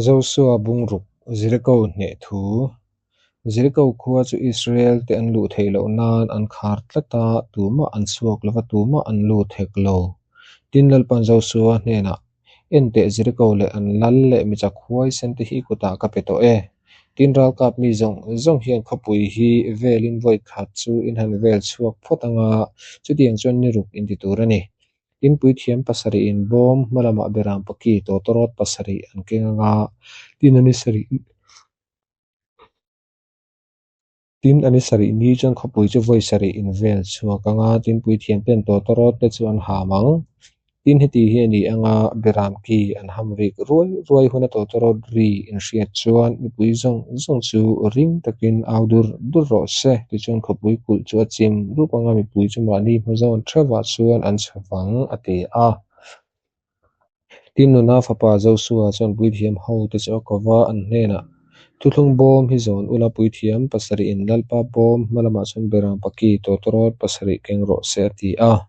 Josua bungruk Jeriko hneh thu Jeriko khua chu Israel te an luh theih loh nan an khar tlat a, tumah an chhuak lo va, tumah an lut hek lo. Tin, Lalpan Josua hnenah, Enteh Jeriko leh an lal leh mi chak huaisen te hi kutah ka pe tawh e. Tin, ralkap mi zawng zawng hian khawpui hi velin vawi khat chu in han vel chhuak phawt anga, chutiang chuan ni ruk in ti tur a ni. Tin, puithiam pasarih in bawm hma lamah beram paki tawtawrawt pasarih an keng anga, tin a ni sarih Tin, a ni sarih ni chuan khawpui chu vawi sarih in vel chhuak anga, tin puithiam ten tawtawrawt te chu an ham ang. Tin, heti hi a ni anga, beram ki an ham rik ruai ruai huna tawtawrawt ri in hriat chuan mipui zawng zawng chu ring takin au dur dur rawh se. Tichuan khawpui kulh chu a chim rup anga mipui chu mahni hma zawn theuhah chuan an chho vang, a ti a. Tin, Nuna fapa Josua chuan puithiam hote chu a ko va, an hnenah, Thuthlung bawm hi zawn ula, puithiam pasarih in Lalpa bawm hma lamah chuan beram paki tawtawrawt pasarih keng rawh se, a ti a.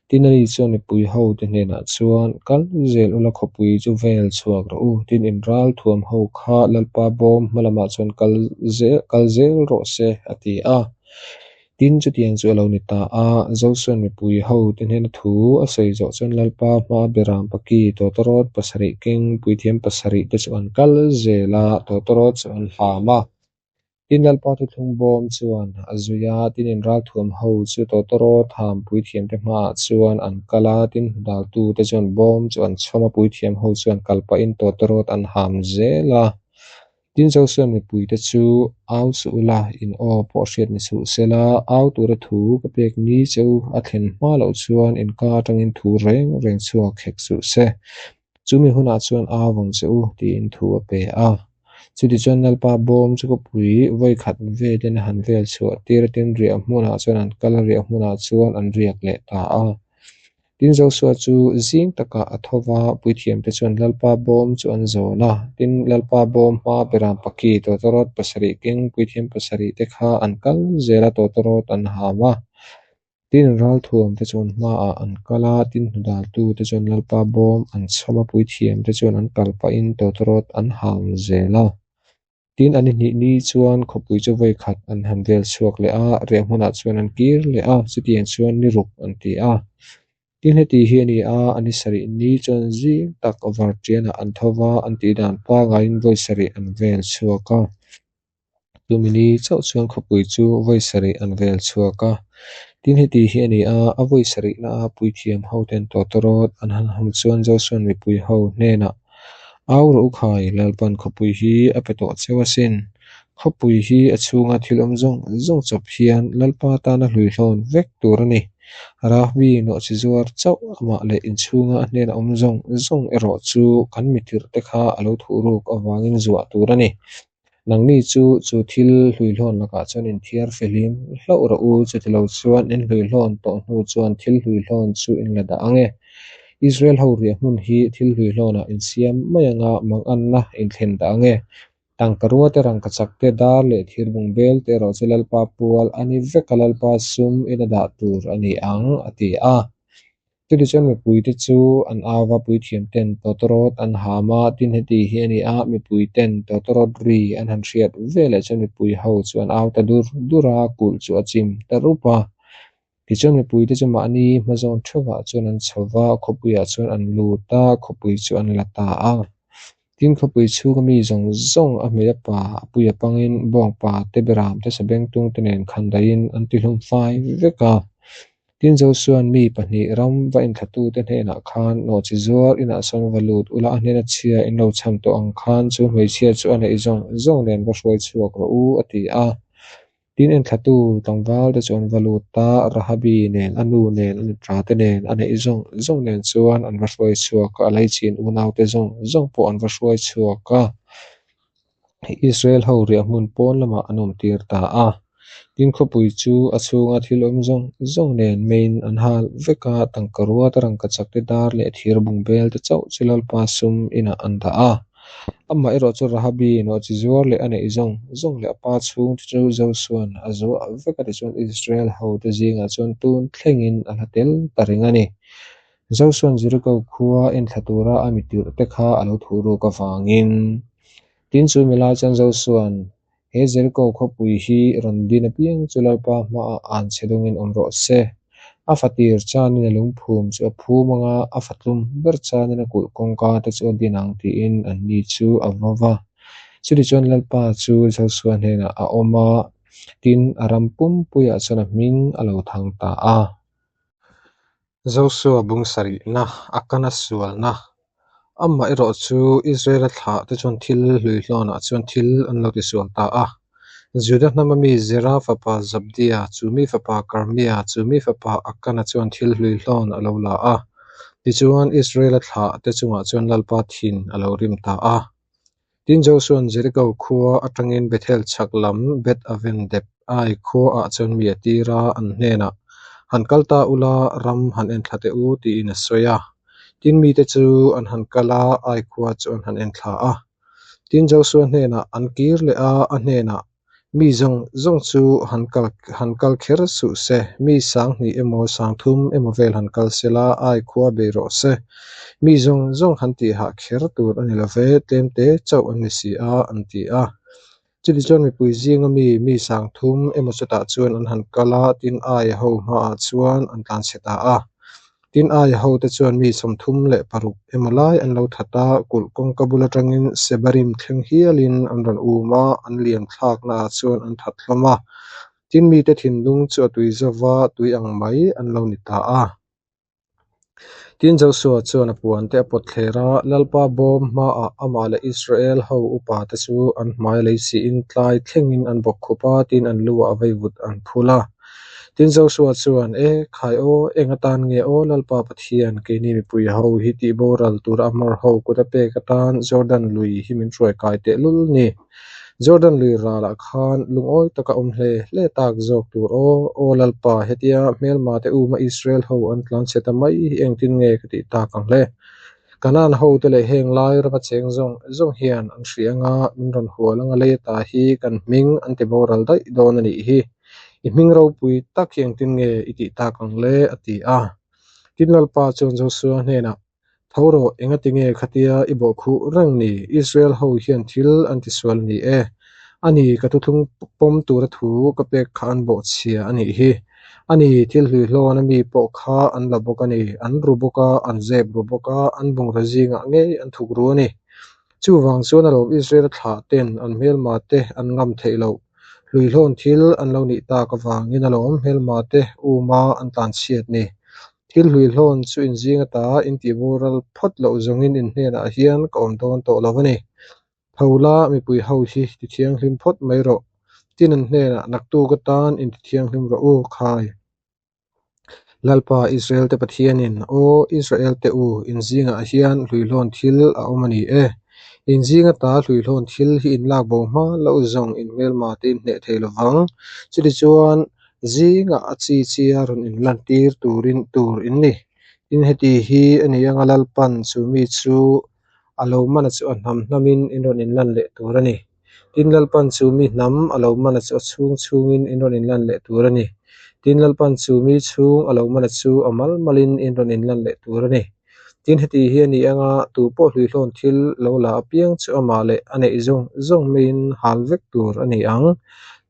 Tin, ani chuan mipui hote hnenah chuan, Kal zel ula, khawpui chu vel chhuak rawh u, tin in ral thuam ho kha Lalpa bawm hma lamah chuan kal zel kal zel rawh se, a ti a. Tin, chutiang chu a lo ni ta a, Josuan mipui hote hnena thu a sawi zawh chuan Lalpa hmaa beram paki tawtawrawt pasarih keng puithiam pasarih te chu an kal zel a, tawtawrawt chu an hlam a. Tin, Lalpa thuthlung bawm chuan a zui a, tin inralthuam ho chu tawtawrawt ham puithiamte hmaah chuan an kal a, tin hnudaltute chuan bawm chu an chhawm a, puithiam ho chuan kal pahin tawtawrawt an ham zel a. Tin, Josuan mipuite chu au suh ula, in aw pawh hriat ni suh sela, au tura thu ka pek ni che u a thlen hma loh chuan in ka atangin thu reng reng chhuak hek suh se. Chumi hunah chuan au vang che u, tiin thu a pe a. Chutichuan Lalpa bawm chu khawpui vawi khat velin a han vel chhuah tir a, tin riah hmunah chuan an kal a, riah hmunah chuan an riak leh ta a. Tin Josua chu zing takah a tho va, puithiamte chuan Lalpa bawm chu an zawn a. Tin Lalpa bawm hma beram paki tawtawrawt pasarih keng puithiam pasarih te kha an kal zel a, tawtawrawt an ham a. Tin, ralthuam te chuan hmaah an kal a, tin hnudaltu te chuan Lalpa bawm an chhawm a, puithiam te chuan an kal pahin tawtawrawt an ham zel a. Tin, an hnih ni chuan khawpui chu vawi khat an han vel chhuak leh a, riah hmunah chuan an kir leh a, chutiang chuan ni ruk an ti a. Tin, heti hi a ni a, a ni sarih ni chuan zing tak varṭianah an tho va, an tih dan pangaiin vawi sarih an vel chhuak a. Chumi ni chauh chuan khawpui chu vawi sarih an vel chhuak a. Tin, heti hi a ni a, a vawi sarihna a puithiam hoten tawtawrawt an han hawm chuan Josuan mipui ho hnenah, Au rawh u khai, Lalpan khawpui hi a pe tawh cheu asin. Khawpui hi a chhunga thil awm zawng zawng chawp hian Lalpa tana hluihlawn vek tur a ni. Rahbi nawhchi zuar chauh amah leh inchhunga a hnena awm zawng zawng erawh chu kan mitirhte kha a lo thuhruk avangin zuah tur a ni. Nangni chu chu thil hluihlawn lakah chuan inthiar fehlim hlauh rawh u, chutilo chuan in hluihlawn tawh hnu chuan thil hluihlawn chu in la dah ang e. Israel ho riah hmun hi thil hluihlawnah insiam mai anga manganna inthlen dah ang e. Tangka rua te, rangkachak te, dar leh thirbung bel te erawh chu Lalpa pual a ni vek a, Lalpa sum in a dah tur a ni ang, a ti a. Chutichuan mipuite chu an au va, puithiamten tawtawrawt an ham a, tin heti hi a ni a, mipuiten tawtawrawt ri an han hriat veleh chuan mipui ho chu an au ta dur dur a, kulh chu a chim ta rup a. Tichuan mipuite chu mahni hmazawn theuhah chuan an chho va, khawpuiah chuan an lut a, khawpui chu an la ta a. Tin khawpui chhunga mi zawng zawng a hmei a pa, a pui a pangin bawngpa te, beram te, sabengtung te nen khandaiin an tihlum fai vek a. Tin Josuan mi pahnih ram va inthlatute hnenah khan nawhchi zuar inah sawn va lut ula, a hnena chhia in lo cham tawh ang khan chu hmeichhia chu a neih zawng zawng nen va hruai chhuak rawh u, a ti a. Tin enthlatu tlangval te chu an va lut a, Rahabi nen, a nu nen, a nutra te nen, a neih zawng zawng nen chuan an va hruai chhuak a, a laichin unaute zawng zawng pawh an va hruai chhuak a. Israel ho riah hmun pawn lamah an awm tir ta a. Tin khawpui chu a chhunga thil awm zawng zawng nen meiin an hal vek a, tangka ruat a rangkachak te dar leh thir bung bel te chauh chu Lalpa sum inah an dah a. Amah erawh chu Rahabi nawhchi zuar leh a neih zawng zawng leh a pa chhung te chu Josuan a zuah vek a tichuan Israel hote zingah chuan tun thlengin a hla tel ta reng a ni. Josuan Jeriko khua enthla tura a mi tirh te kha a lo thuhruk avangin. Tin, chu mi lai chuan Josua'n, He Jeriko khawpui hi rawn din apiang chu Lalpa hmaah an chhe dawngin awm rawh se. A fatir chanin a lungphum chu a phum ang a, a fatlum ber chanin a kulh kawngka te chu a din ang tiin anni chu a va va. Chutichuan Lalpa chu Josua hnenah a awm a, tin, a ram pumpuiah chuan a hming a lo thang ta a. Josua bung sarihna, Akana sualna. Amah erawh chu Israela thlah te chuan thil hluihlawnah chuan thil an lo tisual ta a. Juda hnama mi Zera fapa Zabdia, chu mi fapa Karmia, chu mi fapa Akana chuan thil hluihlawn a lo la a. Tichuan Israela thlah te chungah chuan Lalpa thin a lo rim ta a. Tin, Josua'n Jeriko khua atangin Bethel chhak lam Beth-aven dep Ai khuaah chuan mi a tir a, an hnenah, Han kal ta ula, ram han enthla teh u, tiin a sawi a. Tin, mite chu an han kal a, Ai khua chu an han enthla a. Tin, Josua hnenah an kir leh a, a hnenah, Mi zawng zawng chu han kal han kal kher suh se, mi sanghnih emaw sangthum emaw vel han kal se la, ai khua bei rawh se. Mi zawng zawng han tihah kher tur a ni lo ve, tlemte chauh an ni si a, an ti a. Chutichuan mipui zinga mi mi sangthum emaw chutah chuan an han kal a, tin aia ho hmaah chuan an tlanchhe ta a. Tin, Aia hote chuan mi 36 emaw lai an lo that a, kulh kawngka bul atangin Sebarim thleng hialin an rawn um a, an liam thlaknaah chuan an that hlawm a. Tin, mite thinlung chu a tui zova tui ang mai an lo ni ta a. Tin, Joshua chuan a puante a pawt thler a, Lalpa bawm hmaah amah leh Israel ho upate chu an hmai lei siin tlai thlengin an bawk khup a, tin an luah vaivut an phul a. Tin, Joshua chuan, E, khai aw, eng atan nge aw Lalpa Pathian, keini mipui ho hi tih boral tura Amor ho kut a pek atan Jordan lui hi min hruai kai teh lul ni. Jordan lui ralah khan lungawi taka awm hle hle tak zawk tur aw, aw Lalpa, hetia hmelma te uma Israel ho an tlanchhe ta mai hi engtin nge ka tih tak ang le? Kanaan hote leh heng lai rama cheng zawng zawng hian an hria anga min rawn hual anga lei ata hi kan hming an ti boral daih dawn a nih hi. I hming ropui tak hi engtin nge i tih tak ang le? a ti a. Tin Lalpa chuan Josua hnenah, Tho rawh, engati nge khatia i bawhkhuh reng ni? Israel ho hian thil an tisual a ni e. A ni, ka thuthlung pawm tura thu ka pek kha an bawhchhia a nih hi. A ni, thil hluihlawn a mi pawh kha an la bawk a ni, an ru bawk a, an zep ru bawk a, an bungraw zingah ngei an thuk ru a ni. Chuvang chuan a lawm Israel thlah ten an hmelma te an ngam theih loh. Hluihlawn thil an lo nih tak avangin a lawm hmelma te uma an tlan chhiat ni. Thil hluihlawn chu in zing ata in tih boral phawt loh zawngin in hnenah hian ka awm dawn tawh lo a ni. Tho la mipui ho hi ti thianghlim phawt mai rawh. Tin an hnenah naktuk atan in ti thianghlim rawh u khai. Lalpa Israel-te Pathianin, Aw Israel-te u, in zingah hian hluihlawn thil a awm a ni e. In zinga ta hluihlawn thil hi in lak bo hma loh zawng in hmelma te in hneh thei lovang. Chutichuan, zingah a chi chia rawn inlantir turin tur in ni. Tin, heti hi a ni anga Lalpan chu mi chu a lo mana chu a hnam hnamin in rawn inlan leh tur a ni. Tin, Lalpan chu mi hnam a lo mana chu a chhung chhungin in rawn inlan leh tur a ni. Tin, Lalpan chu mi chhung a lo mana chu a mal malin in rawn inlan leh tur a ni. Tin, heti hi a ni anga tu pawh hluihlawn thil lo la apiang chu amah leh a neih zawng zawng maiin hal vek tur a ni ang.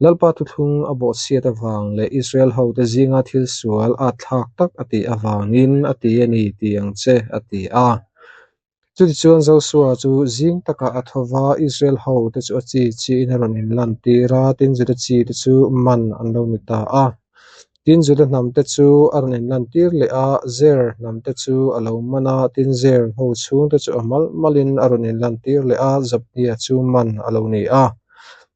Lalpa thuthlung a bawhchhiat avang leh Israel hote zinga thil sual at thlak tak a tih avangin a ti a ni ti ang che, a ti a. Chutichuan Josua chu zing takah a tho va, Israel hote chu a chi chiin a rawn inlantir a, tin Juda chite chu man an lo ni ta a. Tin Juda hnamte chu a rawn inlantir leh a, Zer hnamte chu a lo man a, tin Zer ho chhungte chu a mal malin a rawn inlantir leh a, Zabnia chu man a lo ni a.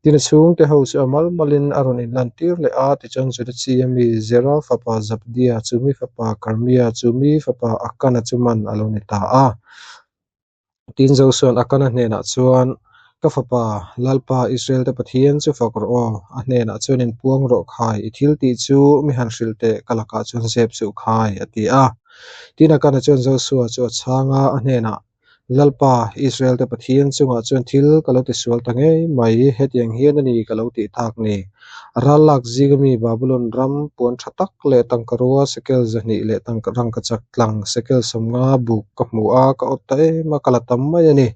Tin a chhungte ho chu a mal malin a rawn inlantir leh a, tichuan Juda chi a mi Zera fapa Zabdia, chu mi fapa Karmia, chu mi fapa Akana chu man a lo ni ta a. Tin Josua'n Akana hnenah chuan, Ka fapa, Lalpa Israel-te Pathian chu fak rawh aw, a hnenah chuan inpuang rawh khai, i thil tih chu mi han hrilh teh, ka lakah chuan zep suh khai, a ti a. Tin Akana chuan Josua chu a chhang a, a hnenah, Lalpa, Israel-te Pathian chungah chuan thil ka lo tisual ta ngei mai, hetiang hian a ni ka lo tih tak ni. Ral lak zinga mi Babulon ram puan tha tak leh tangkarua sekel 200 leh rangkachak tlang sekel 50 buk ka hmu a, ka awt ta em a, ka la tam mai a ni.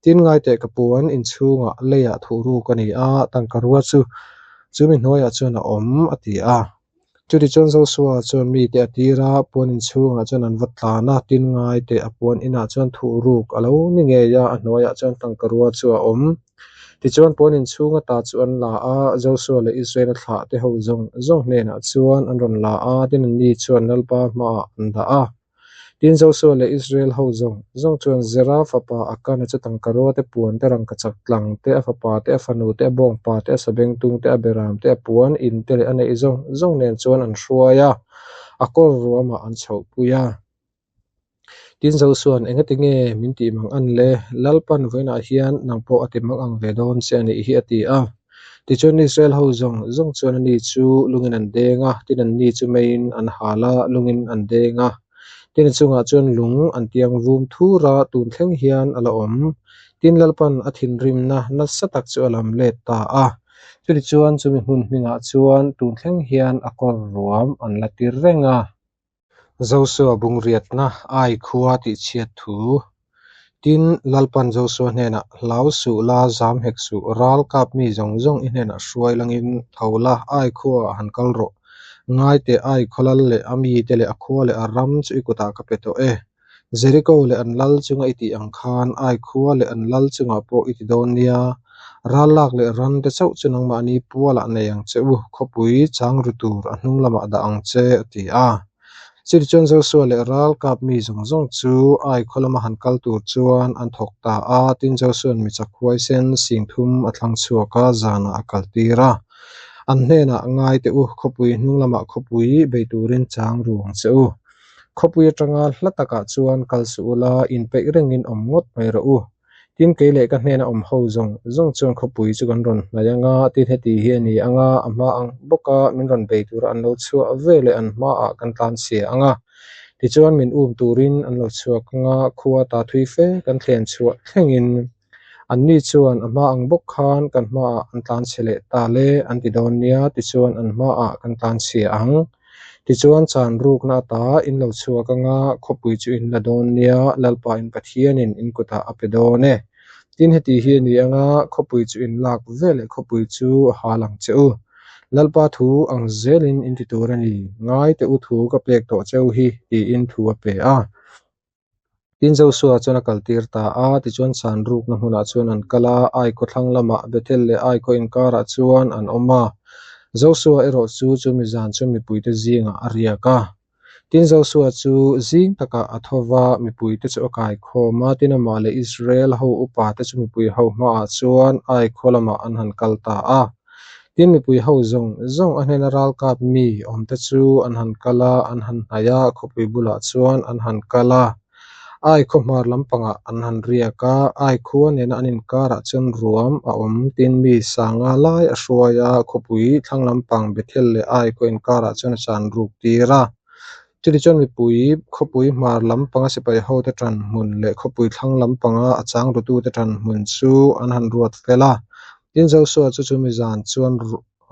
Tin, ngaiteh ka puan inchhungah leiah thuhruk a ni a, tangkarua chu chumi hnuaiah chuan a awm, a ti a. Chutichuan Josua chuan mite a tir a, puan inchhungah chuan an va tlan a, tin ngaiteh a puan inah chuan thuhruk a lo ni ngei a, a hnuaiah chuan tangkarua chu a awm. Tichuan puan inchhung ata chu an la a, Josua leh Israel-a thlah te ho zawng zawng hnenah chuan an rawn la a, tin anni chuan Lalpa hmaah an dah a. Tin, Josua leh Israel ho zawng zawng chuan Zera fapa Akana chu tangkarua te, puan te, rangkachak tlang te, a fapa te, a fanu te, a bawngpa te, a sabengtung te, a beram te, a puan in te leh a neih zawng zawng nen chuan an hruai a, a kawr ruamah an chhohpui a. Tin, Josua'n, Engati nge min tih mang an le? Lalpan vawiinah hian nang pawh a ti mang ang ve dawn che a nih hi, a ti a. Tichuan, Israel ho zawng zawng chuan ani chu lungin an deng a, tin anni chu meiin an hal a, lungin an deng a. Tin a chungah chuan lung an tiang vum thur a, tun thleng hian a la awm. Tin, Lalpan a thinrimna nasa tak chu a lam let ta a. Chutichuan, chumi hmun hmingah chuan tun thleng hian a kawr ruam an la tir reng a. Josua bungriatna Ai khua tihchhiat thu. Tin, Lalpan Josua hnenah, Hlau suh la, zam hek suh, ral kap mi zawng zawng i hnenah hruai langin tho la, Ai khuaah han kal rawh. Ngaiteh Ai khaw lal leh a mite leh a khua leh a ram chu i kutah ka pe tawh e. Jeriko leh an lal chunga i tih ang khan Ai khua leh an lal chungah pawh i ti dawn nia. Ral lak leh ran te chauh chu nangmahni pualah nei ang che u, khawpui chang ru tur a hnung lamah dah ang che, a ti a. Chutichuan Josua leh ral kap mi zawng zawng chu Ai khaw lama han kal tur chuan an thawk ta a, tin Josua'n mi chak huaisen 3000 a thlang chhuak a, zanah a kaltir a. An hnenah, Ngai teh u, khawpui hnung lamah khawpui bei turin chang ru ang che u. Khawpui atanga hla takah chuan kal suh ula, inpeih rengin awm ngawt mai rawh u. Tin, kei leh ka hnena awm ho zawng zawng chuan khawpui chu kan rawn hnaih anga, tin heti hi a ni anga, a hma ang bawka min rawn bei tura an lo chhuah ve leh an hmaah kan tlanchhia anga. Tichuan min um turin an lo chhuak anga, khua ta thui fe kan thlen chhuah thlengin anni chuan a hma ang bawk khan kan hmaah an tlanchhe leh ta le an ti dawn nia, tichuan an hmaah kan tlanchhia ang. Tichuan chan rukna ata in lo chhuak anga khawpui chu in la dawn nia, Lalpa in Pathianin in kutah a pe dawn e. Tin heti hi a ni anga khawpui chu in lak veleh khawpui chu a hal ang che u. Lalpa thu ang zelin in ti tur a ni, ngai teh u thu ka pek tawh cheu hi, tiin thu a pe a. Tin Josua chuan a kaltir ta a, tichuan chan rukna hmunah chuan an kal a, Ai khaw thlang lamah Bethel leh Ai khaw inkarah chuan an awm a. Josua erawh chu chumi zan chu mipuite zingah a riak a. Tin Josua chu zing takah a tho va, mipuite chu a kai khawm a, tin amah leh Israel ho upate chu mipui ho hmaah chuan Ai khaw lamah an han kal ta a. Tin mipui ho zawng zawng a hnena ralkap mi awmte chu an han kal a, an han hnaih a, khawpui bulah chuan an han kal a. Ai khaw hmar lampangah an han riak a, Ai khua nena an inkarah chuan ruam a awm. Tin mi sanga lai a hruai a, khawpui thlang lampang Bethel leh Ai khaw inkarah chuan a chan ruk tir a. Chutichuan mipui khawpui hmar lampanga sipai hote tan hmun leh khawpui thlang lampanga a chang rutute tan hmun chu an han ruat fel a. Tin Josua chu chumi zan chuan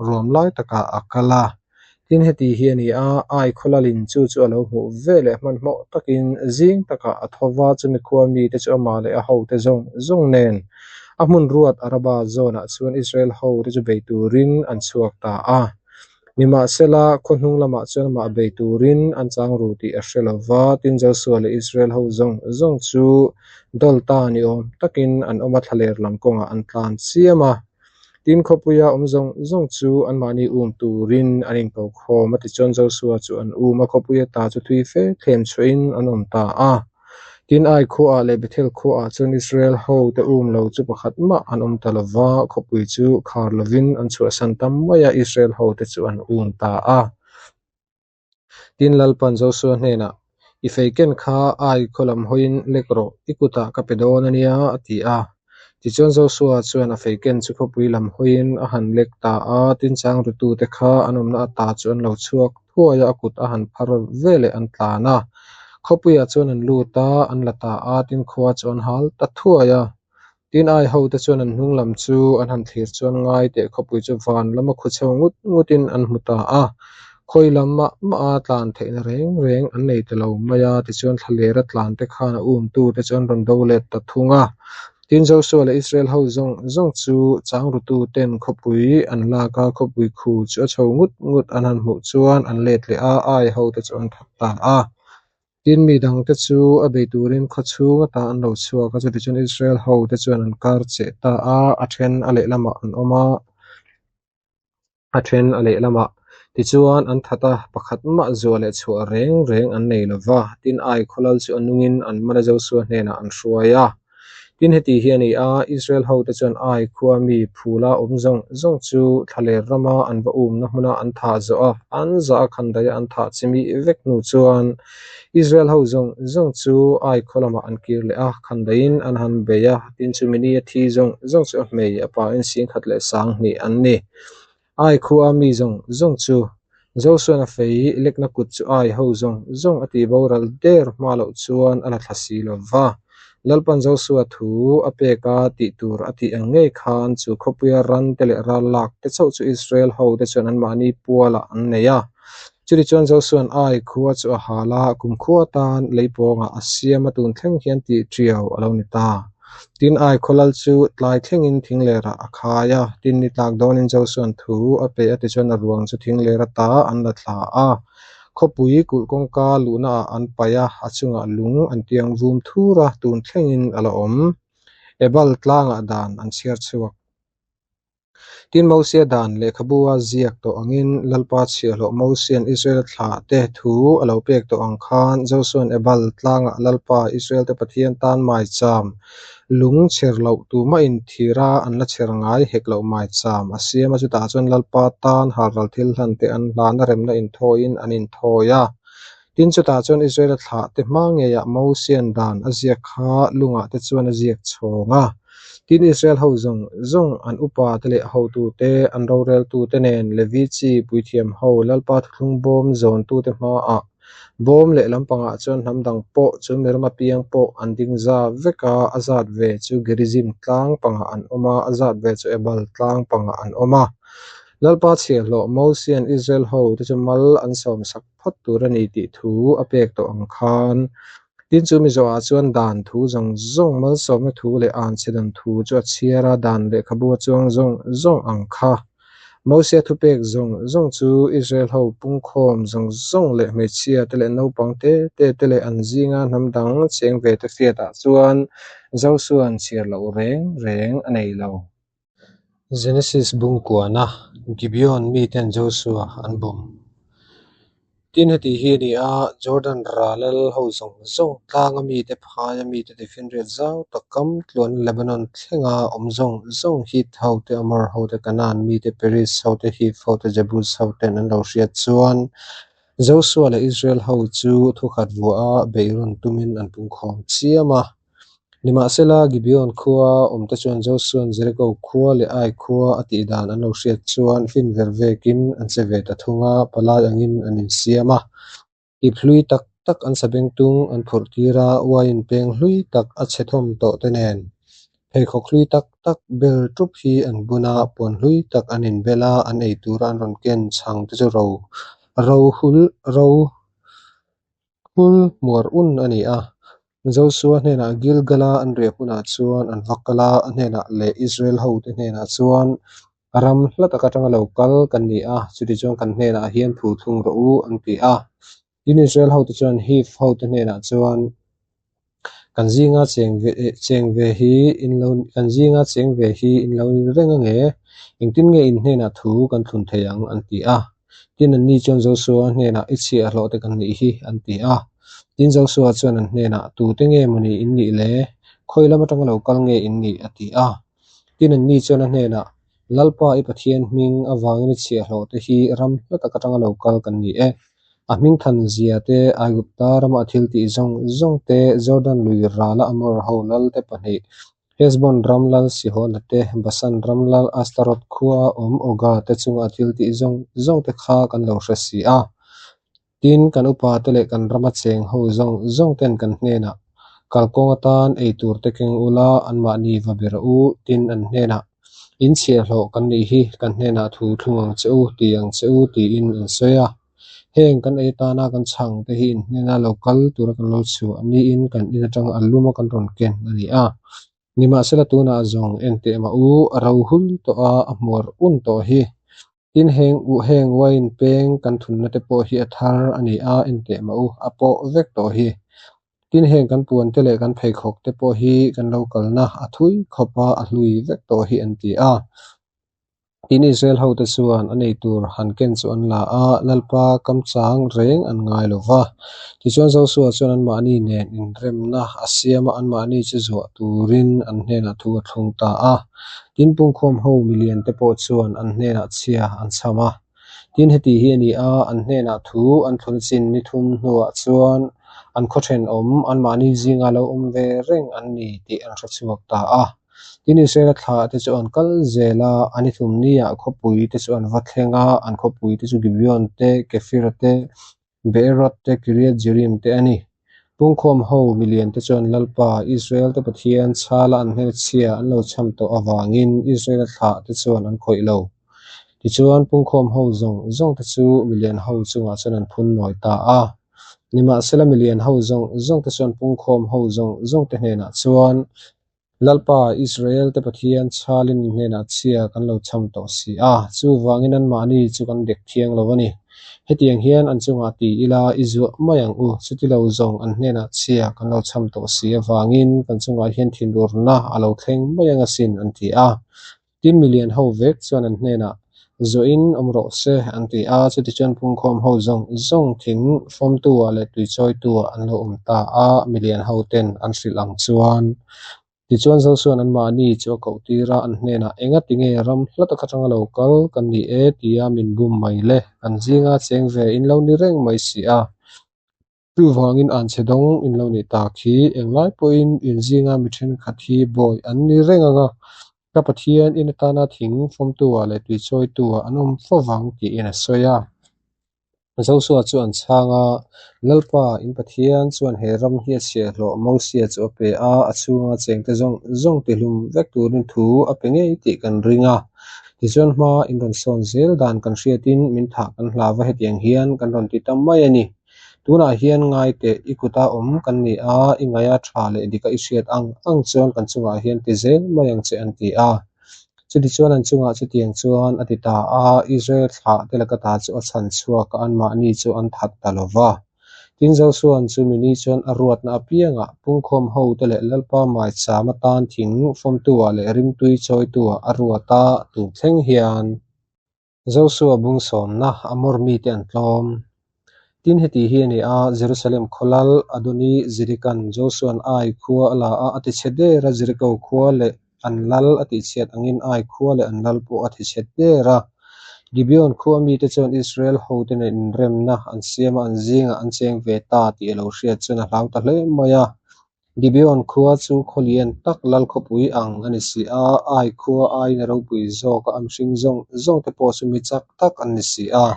ruam lai takah a kal a. Tin heti hi a ni a, Ai khaw lalin chu chu a lo hmuh ve leh hmanhmawh takin zing takah a tho va, chumi khua mite chu amah leh a hote zawng zawng nen a hmun ruat Araba zawnah chuan Israel hote chu bei turin an chhuak ta a. Nimahsela, khaw hnung lamah chuan amah bei turin an chang ru tih a hre lo va, tin Josua leh Israel ho zawng zawng chu dawl ta ni awm takin an awm a thlaler lam kawngah an tlan chiam a. Tin khawpuia awm zawng zawng chu anmahni um turin an inko khawm a, tichuan Josua chu an um a, khawpuia ta chu tui fe thlem chhuahin an awm ta a. Tin Ai khuaah leh Bethel khuaah chuan Israel ho te um lo chu pakhat mah an awm ta lo va, khawpui chu khar lovin an chhuahsan tam mai a, Israel ho te chu an um ta a. Tin Lalpan Josua hnenah, I fei ken kha Ai khaw lam hawiin lek rawh, i kutah ka pe dawn a nia, a ti a. Tichuan Josua chuan a fei ken chu khawpui lam hawiin a han lek ta a, tin chang rutute kha an awmna ata chu an lo chhuak thuai a, a kut a han phar veleh an tlan a. Khawpuiah chuan an lut a, an la ta a, tin khua chu an hal ta thuai a. Tin Ai hote chuan an hnung lam chu an han thlir chuan ngai teh khawpui chu van lama khu chho ngut ngutin an hmu ta a. Khawi lam mah mah a tlan theihna reng reng an nei ta lo mai a, tichuan thlalera tlan te khan a umtute chu an rawn do let ta thung a. Tin Joshua leh Israel ho zawng zawng chu chang rutu ten khawpui an lak a, khawpui khu chu a chho ngut ngut an han hmuh chuan an let leh a, Ai hote chu an that ta a. Tin mi dangte chu a bei turin khaw chhung ata an lo chhuak a, chutichuan Israel hote chuan an kar cheh ta a, a then a lehlamah an awm a. A then a lehlamah tichuan an that a, pakhat mah zuah leh chhuah reng reng an nei lo va. Tin, Ai khawlal chu a nungin an man a Joshua hnenah an hruai a. Tin, heti hi a ni a, Israel hote chuan Ai khua mi phula awm zawng zawng chu thlaler rama an va umna hmuna an thah zawh a, an zah a khandaih a an thah chimi vek hnu chuan Israel ho zawng zawng chu Ai khaw lamah an kir leh a, khandaihin an han bei a, tin chumi ni a thi zawng zawng chu a hmei a pain singkhat leh sanghnih an ni. Ai khua mi zawng zawng chu Joshua-a fei lekna kut chu Ai ho zawng zawng a tih boral der hma loh chuan a la thla si lo va. Lalpan Joshua thu a pek a tih tur a tih ang ngei khan chu khawpuia ran te leh ral lak te chauh chu Israel ho te chuan anmahni pualah an nei a. Chutichuan Joshua-a'n Ai khua chu a hal a, kumkhua atan leipawngah a siam a tun thleng hian tih ṭiau a lo ni ta. Tin, Ai khaw lal chu tlai thlengin thinglerah a khai a, tin ni tlak dawnin Joshua-a'n thu a pe a tichuan a ruang chu thingler ata an la thla a. Khawpui kulh kawngka luhnaah an paih a, a chungah lung an tiang vum thur a, tun thlengin a la awm. Ebal tlangah dan an chhiar chhuak. Tin, Mosia dan lehkhabu a ziak tawh angin Lalpa chhiahhlawh Mosia'n Israel thlahte thu a lo pek tawh ang khan Josua'n Ebal tlangah Lalpa Israelte Pathian tan maicham lung chher loh tumahin thira an la chher ngai hek loh maicham a siam a, chutah chuan Lalpa tan halral thil hlante an hlana remna inthawiin an inthawi a. Tin, chutah chuan Israela thlahte hma ngeiah Mosia'n dan a ziak kha lungah te chuan a ziak chhawng a. Tin, Israel ho zawng zawng, an upa te leh hotute, an roreltute nen Levi chi puithiam ho Lalpa thuthlung bawm zawntute hmaah bawm leh lampangah chuan hnam dang pawh chu mi ram apiang pawh an ding za vek a, a zat ve chu Gerizim tlang pangah an awm a, a zat ve chu Ebal tlang pangah an awm a. Lalpa chhiahhlawh Mosia'n Israel ho te chu mal an sawmsak phawt tur a ni tih thu a pek tawh ang khan. Tin chu Mizoah chuan dan thu zawng zawng, malsawmna thu leh anchhe dan thu chu a chhiar a, dan lehkhabu a chuang zawng zawng ang kha. Mosia thupek zawng zawng chu Israel ho pungkhawm zawng zawng leh hmeichhia te leh naupang te te te leh an zinga hnam dang cheng ve te hriatah chuan Josua'n chhiar loh reng reng a nei lo. Genesis bungkuana Gibeon miten Joshua an bum. Tin, heti hi a ni a, Jordan ralal ho zawng zawng, tlanga mite, phaia mite, tifinriat zau tak kam tluan Lebanon thlenga awm zawng zawng, Hit hote, Amor hote, Kanaan mite, Periz hote, Hiv hote, Jebus hoten an lo hriat chuan Joshua leh Israel ho chu thukhat vuaha beihrawn tumin an pungkhawm chiam a. Nimahsela, Gibeon khua awmte chuan Josua'n Jeriko khua leh Ai khua a tih dan an lo hriat chuan fin ver vekin an che ve ta thung a, palai angin an insiam a. Ip hlui tak tak an sabengtung an phurh tir a, uaiin peng hlui tak a chhe thawm tawh te nen pheikhawk hlui tak tak bel tup hi an bun a, puan hlui tak an inbel a, an ei tura an rawn ken chhang te chu ro ro hul ro hul hmuar un a ni a. Joshua hnenah Gilgala an riah hunah chuan an va kal a, a hnenah leh Israel hote hnenah chuan, Ram hla tak atanga lo kal kan ni a, chutichuan kan hnenah hian thu thlung rawh u, an ti a. Tin, Israel hote chuan Hiv hote hnenah chuan, Kan zinga cheng ve cheng ve hi in lo kan zinga cheng ve hi in lo ni reng ange, engtin nge in hnenah thu kan thlun thei ang? an ti a. Tin, anni chuan Joshua hnenah, I chhiahhlawh te kan nih hi, an ti a. Tin, Joshua chuan an hnenah, Tute nge mawni in nih le? Khawi lam atanga lo kal nge in nih? a ti a. Tin, anni chuan a hnenah, Lalpa i Pathian hming avangin i chhiahhlawh te hi ram hla tak atanga lo kal kan ni e. A hming than zia te, Aigupta rama a thiltih zawng zawng te, Jordan lui rala Amor ho lal te pahnih, Heshbon ram lal Sihona te, Basan ram lal Ashtaroth khua awm Oga te chunga a thiltih zawng zawng te kha kan lo hre si a. Tin, kan upate leh kan rama cheng ho zawng zawng ten kan hnenah, Kalkawng atan ei tur te keng ula, anmahni va ber u, tin an hnenah, In chhiahhlawh kan nih hi, kan hnenah thu thlung ang che u, ti ang che u, tiin an sawi a. Heng kan ei atana kan chhang te hi in hnena lo kal tura kan lo chhuah niin kan in atanga a luma kan rawn ken a ni a. Nimahsela tunah zawng enteh mah u, a ro hul tawh a, a hmuar un tawh hi. Tin, heng heng wine peng kan thunna te pawh hi a thar a ni a, enteh mah u, a pawh vek tawh hi. Tin, heng kan puan te leh kan pheikhawk te pawh hi kan lo kalna a thui khawp a, a hlui vek tawh hi an ti a. Tin, Israel hote chuan a nei tur han ken chu an la a, Lalpa kam chang reng an ngai lo va. Tichuan Joshua chuan anmahni nen inremna a siam a, anmahni chu zuah turin an hnenah thu a thlung ta a. Tin, pungkhawm ho milian te pawh chuan an hnenah chhia an chham a. Tin, heti hi a ni a, an hnenah thu an thlun chin ni thum hnuah chuan an khaw thenawm anmahni zinga lo awm ve reng an ni tih an hre chhuak ta a. Tin, Israela thlah te chu an kal zel a, a ni thum niah khawpui te chu an va thleng a, an khawpui te chu Gibeon te, Kefira te, Beeroth te, Kiriath Jearim te a ni. Pungkhawm ho milian te chuan Lalpa, Israel te Pathian chhala an hmelchhia an lo chham tawh avangin Israela thlah te chuan an khawih lo. Tichuan, pungkhawm ho zawng zawng te chu milian ho chungah chuan an phun nawi ta a. Nimahsela milian ho zawng zawng te chuan pungkhawm ho zawng zawng te hnenah chuan, Lalpa, Israel te Pathian chhalin in hnenah chhia kan lo chham tawh si a, chuvangin anmahni chu kan dek thiang lo a ni. Hetiang hian an chungah ti ila i zuah mai ang u, chuti lo zawng an hnenah chhia kan lo chham tawh si avangin kan chungah hian thinurna a lo thleng mai ang asin, an ti a. Tin, milian ho vek chuan an hnenah, Zuahin awm rawh se, an ti a. Chutichuan pungkhawm ho zawng zawng thing fawmtu-ah leh tuichawitu-ah an lo awm ta a, milian ho ten an hrilh ang chuan. Tichuan Josua'n anmahni chu a koh tir a, an hnenah, Engati nge ram hla tak atanga lo kal kan ni e? tia min bum mai le, kan zinga cheng ve in lo ni reng mai si a. Chuvangin an chhe dawng in lo nih tak hi englai pawhin in zinga mi thenkhat hi bawi an ni reng ang a, ka Pathian in atana thing fawmtu-ah leh tuichawitu-ah an awm fo vang tiin a sawi a. Joshua chu an chhang a, Lalpa, in Pathian chuan he ram hi a chhiahhlawh Mosia chu a pe a, a chhunga chengte zawng zawng tihlum vek turin thu a pe ngei tih kan ring a. Tichuan hma in rawn sawn zel dan kan hriatin min thah kan hlau va hetiang hian kan rawn ti ta mai a ni. Tunah hian ngai teh i kuta awm kan ni a, i ngaia tha leh dika i hriat ang ang chuan kan chungah hian ti zel mai ang che an ti a. Chutichuan an chungah chutiang chuan a ti ta a, Israel thlah te laka ta chu a chhan chhuak a, anmahni chu an that ta lo va. Tin, Josua'n chu mini chuan a ruatna apiangah pungkhawm ho te leh Lalpa maicham atan thing fawmtu-ah leh rimtui chawitu-ah a ruat a, tun thleng hian. Joshua bung sawmna Amor mite an tlawm. Tin, heti hi a ni a, Jerusalem khaw lal Adoni Zedekan Joshua'n Ai khua a la a, a tichhe der a, Jeriko khua leh an lal a tihchhiat angin Ai khua leh an lal pawh a tichhe der a. Gibeon khua mite chuan Israel hote nen inremna an siam a, an zingah an cheng ve ta tih a lo hriat chuan a hlau ta hle mai a. Gibeon khua chu khaw lian tak lal khawpui ang a ni si a, Ai khua aiin a ropui zawk a, a mihring zawng zawng te pawh chu mi chak tak an ni si a.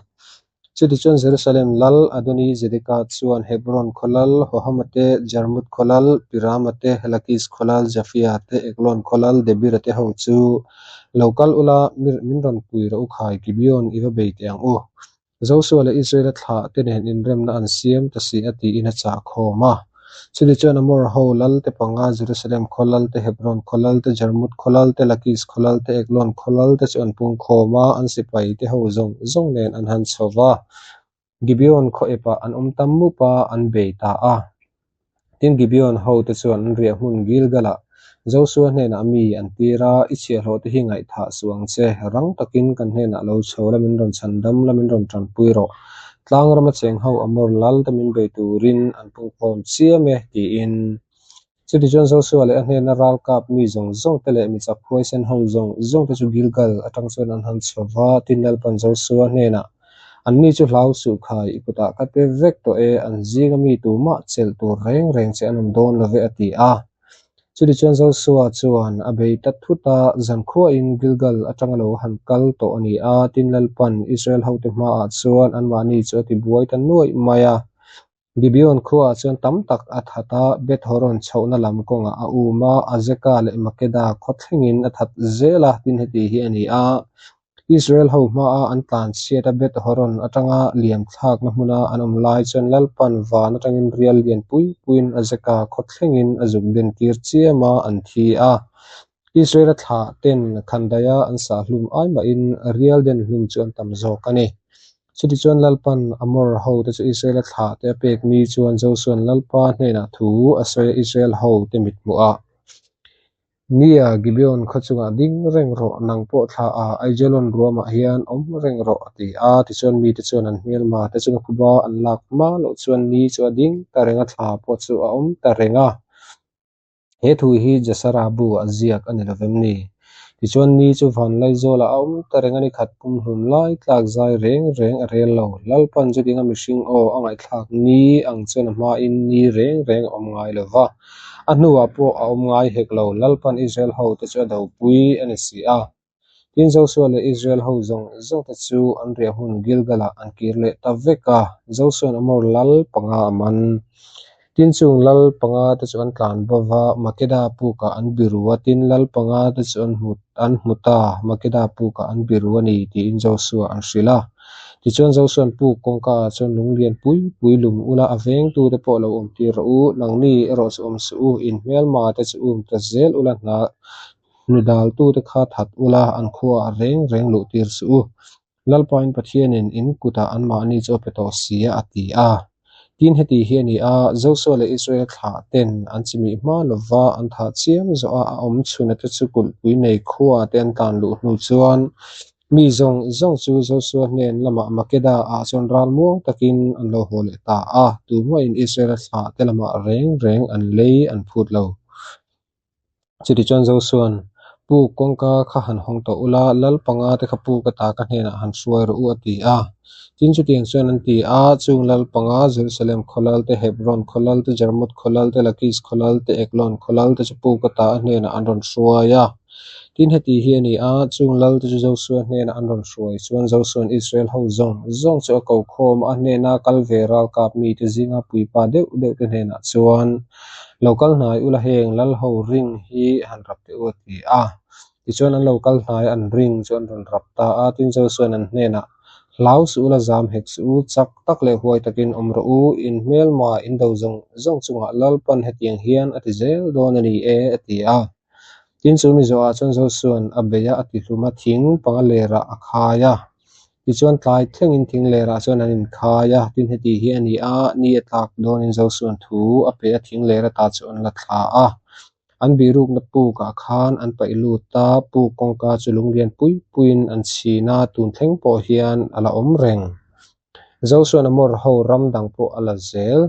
Chutichuan Jerusalem lal Adoni-Zedeka chuan Hebron khaw lal Hohama te, Jarmut khaw lal Pirama te, Lakis khaw lal Jafia te, Eglon khaw lal Debira te ho chu, Lo kal ula, min rawn pui rawh u khai, Gibeon i va bei teh ang u. Joshua leh Israela thlah te nen inremna an siam ta si a tiin a chah khawm a. Chumi chuan Amor ho lal te panga, Jerusalem khaw lal te, Hebron khaw lal te, Jarmut khaw lal te, Lakis khaw lal te, Eglon khaw lal te chu an pung khawm a, an sipai te ho zawng zawng nen an han chho va. Gibeon khaw epah an awm tam mup a, an bei ta a. Tin, Gibeon hote chuan an riah hmun Gilgal-ah Joshua hnenah mi an tir a, I chhiahhlawhte hi ngaihthah suh ang che, rang takin kan hnenah lo chho la, min rawn chhan dam la, min rawn tanpui rawh. Tlang rama cheng ho Amor lal te min bei turin an pungkhawm chiam e, tiin. Chutichuan Joshua leh a hnena ralkap mi zawng zawng te leh mi chak huaisen ho zawng zawng te chu Gilgal atang chuan an han chho va, tin Lalpan Joshua hnenah, Anni chu hlau suh khai, i kutah ka pe vek tawh e, an zinga mi tumah chelh tur reng reng che an awm dawn lo ve a ti a. Chutichuan Josua chuan a bei ta thut a, zankhuain Gilgal atanga lo han kal tawh a ni a, tin Lalpan Israel hote hmaah chuan anmahni chu a tibuai ta nuaih mai a. Gibeon khuaah chuan tam tak a that a, Beth-horon chhohna lam kawngah a um a, Azeka leh Makeda khaw thlengin a that zel a, tin heti hi a ni a. Israel ho hmaa an tlan chhiat a Beth-horon atanga liam thlakna hmuna an awm lai chuan Lalpan van atangin rial lian pui puiin Azeka khaw thlengin a zuk den tir chiam a, an thi a. Israel-a thlah ten khandaia an sah hlum ai mahin rial den hlum chu an tam zawk a ni. Chutichuan Lalpan Amor hote chu Israel-a thlah te a pek ni chuan Josuan Lalpa hnenah thu a sawi a Israel hote mithmuh ah. Nia, Gibeon khaw chungah ding reng rawh, nang pawh thla a Aijalon ruamah hian awm reng rawh, a ti a. Tichuan mite chuan an hmelma te chunga phuba an lak hma loh chuan ni chu a ding ta reng a, thla pawh chu a awm ta reng a. He thu hi Jasara bu ah ziak a ni lo vem ni? Tichuan ni chu Vanlaizawlah a awm ta reng a ni khat pumhlum lai tlak zai reng reng a rel lo. Lalpan chutinga mihring aw a ngaihthlak ni ang chuan a hmain ni reng reng a awm ngai lo va. A hnuah pawh a awm ngai hek lo, Lalpan Israel hote chu a dopui a ni si a. Tin, Josua leh Israel ho zawng zawngte chu an riah hmun Gilgal-ah an kir leh ta vek a, Josua'n Amor lal panga a man. Tin, chung lal panga te chu an tlan bo va, Makeda pukah an biru a, tin, lal panga te chu an hmu an hmu ta, Makeda pukah an biru a ni, tiin Josua an hrilh a. Tichuan Josua'n puk kawngka ah chuan lung lian pui pui lum ula a vengtute pawh lo awm tir rawh u, nangni erawh chu awm suh u, in hmelma te chu um ta zel ula hna hnudaltute kha that ula an khuaah reng reng luh tir suh u. Lalpain Pathianin in kutah anmahni chu a pe tawh si a, a ti a. Tin heti hi a ni a, Josua leh Israel thlah ten an chimih hma lova an thah chiam zawh a, a awm chhuna te chu kulhpui nei khua te an tlan luh hnu chuan mi zawng zawng chu Josua hnen lamah Makeda ah chuan ral muang takin an lo haw leh ta a, tumahin Israel thlah te lamah reng reng an lei an phut lo. Chutichuan Josua'n, Pu, kawngka kha han hawng tawh ula, lal panga te kha pu ka ta ka hnenah han hruai rawh u, a ti a. Tin, chutiang chuan an ti a, chung lal panga, Jerusalem khaw lal te, Hebron khaw lal te, Jarmuth khaw lal te, Lakis khaw lal te, Eglon khaw lal te chu pu ka ta a hnenah an rawn hruai a. Tin, heti hi a ni a, chung lal te chu Josua hnenah an rawn hruai chuan Josua'n Israel ho zawng zawng chu a ko khawm a, a hnena kal ve ralkap mite zinga puipa deuh deuh te hnenah chuan, Lo kal hnai ula heng lal ho ring hi han rap teh u a ti a. Tichuan an lo kal hnai an ring chu an rawn rap ta a, tin Josua'n an hnenah, Hlau suh ula zam hek suh u, chak tak leh huai takin awm rawh u, in hmelma in do zawng zawng chungah Lalpan hetiang hian a ti zel dawn a ni e a ti a. Tin chu mi zawhah chuan Josua'n a bei a, a ti hlum a, thing panga lerah a khai a. Tichuan tlai thlengin thing lerah chuan an inkhai a, tin heti hi a ni a, ni a tlak dawnin Josua'n thu a pe a, thing ler ata chu an la thla a. An bihrukna pukah khan an paih lut a, puk kawngka chu lunglian pui puiin an chhin a, tun thleng pawh hian a la awm reng. Josua'n Amor ho ram dang pawh a la zel.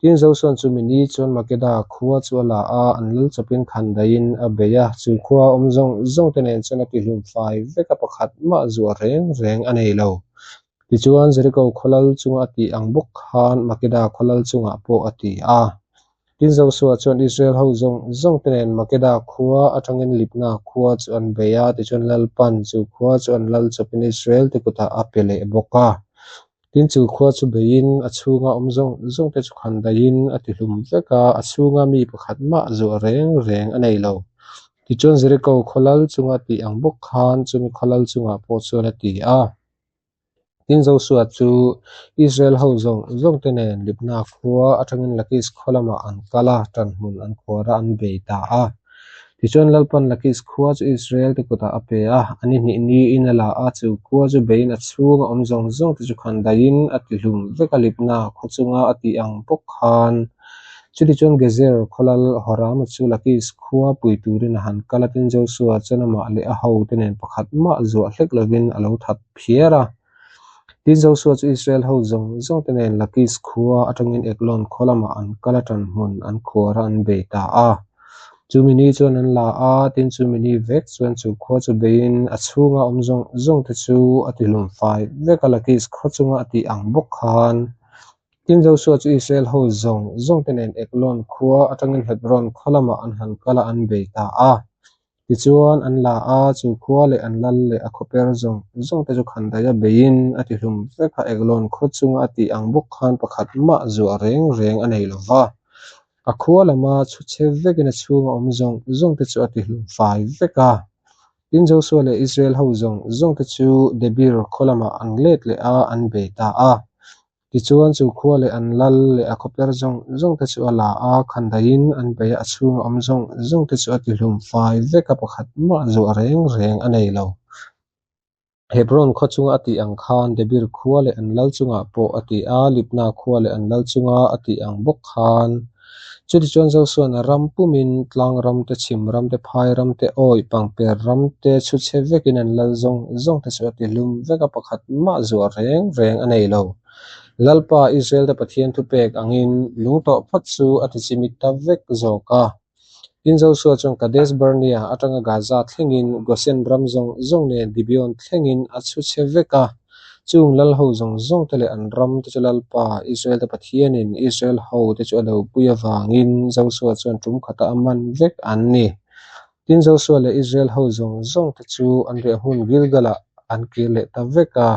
Tin, Josua'n chumi ni chuan Makeda khua chu a la a, an lal chawpin khan daihin a bei a, chu khua awm zawng zawng te nen chuan a tihlum fai vek a, pakhat mah zuah reng reng a nei lo. Tichuan, Jeriko khaw lal chunga a tih ang bawk khan Makeda khaw lal chungah pawh a ti a. Tin, Josua chuan Israel ho zawng zawng te nen Makeda khua atangin Libna khua chu an bei a, tichuan Lalpan chu khua chu an lal chawpin Israel te kutah a pe leh bawk a. Tin, chu khua chu beiin a chhunga awm zawng zawng te chu khan daihin a ti hlum vek a, a chhunga mi pakhat mah zuah reng reng a nei lo. Tichuan Jeriko khaw lal chunga tih ang bawk khan chumi khaw lal chungah pawh chuan a ti a. Tin, Josua chu Israel ho zawng zawng te nen Libna khua atangin Lakis khaw lamah an kal a, ṭanhmun an khuar a, an bei ta a. Tichuan Lalpan Lakis khua chu Israel te kutah a pe a, a ni hnih niin a la a, chu khua chu beiin a chhunga awm zawng zawng te chu khan daihin a tihlum vek a, Libna khaw chunga a tih ang bawk khan. Chutichuan Gezer khaw lal Horama chu Lakis khua pui turin a han kal a, tin Josua chuan amah leh a hote nen pakhat mah zuah hlek lovin a lo that phiar a. Tin Josua chu Israel ho zawng zawng te nen Lakis khua atangin Eglon khaw lamah an kal a, ṭanhmun an khuar a, an bei ta a. Chumi ni chuan an la a, tin chumi ni vek chuan chu khua chu beiin a chhunga awm zawng zawng te chu a tihlum fai vek a, Lakis khaw chunga a tih ang bawk khan. Tin, Josua chu Israel ho zawng zawngte nen Eglon khua atangin Hebron khaw lamah an han kal a, an bei ta a. Tichuan, an la a, chu khua leh an lal leh a khawper zawng zawngte chu khandaih a beiin a tihlum vek a, Eglon khaw chunga a tih ang bawk khan pakhat mah zuah reng reng a nei lo va. A khua lama chhu chhe vekin a chhunga awm zawng zawngte chu a tihlum fai vek a. Tin, Josua leh Israel ho zawng zawngte chu Debir khaw lamah an let leh a, an bei ta a. Tichuan, chu khua leh an lal leh a khawper zawng zawngte chu a la a, khandaiin an bei a, a chhunga awm zawng zawngte chu a tihlum fai vek a, pakhat mah zuah reng reng a nei lo. Hebron khaw chunga a tih ang khan Debir khua leh an lal chungah pawh a ti a, Libna khua leh an lal chunga a tih ang bawk khan. Chutichuan Josua'n a ram pumin tlang ram te, chhim ram te, phai ram te, awih pangper ram te chhu chhe vekin an lal zawng zawng te chu a tihlum vek a, pakhat mah zuah reng reng a nei lo. Lalpa Israel te Pathian thupek angin lung tawh phawt chu a tichimit ta vek zawk a. Tin, Josua chuan Kadesh Barnea atanga Gaza thlengin Gosen ram zawng zawng nen Gibeon thlengin a chhu chhe vek a. Chung lal ho zawng zawng te leh an ram te chu Lalpa, Israel te Pathianin Israel ho te chu a lo pui avangin Josua chuan tum khata a man vek an ni. Tin, Josua leh Israel ho zawng zawng te chu an riahhmun Gilgal-ah an kir leh ta vek a.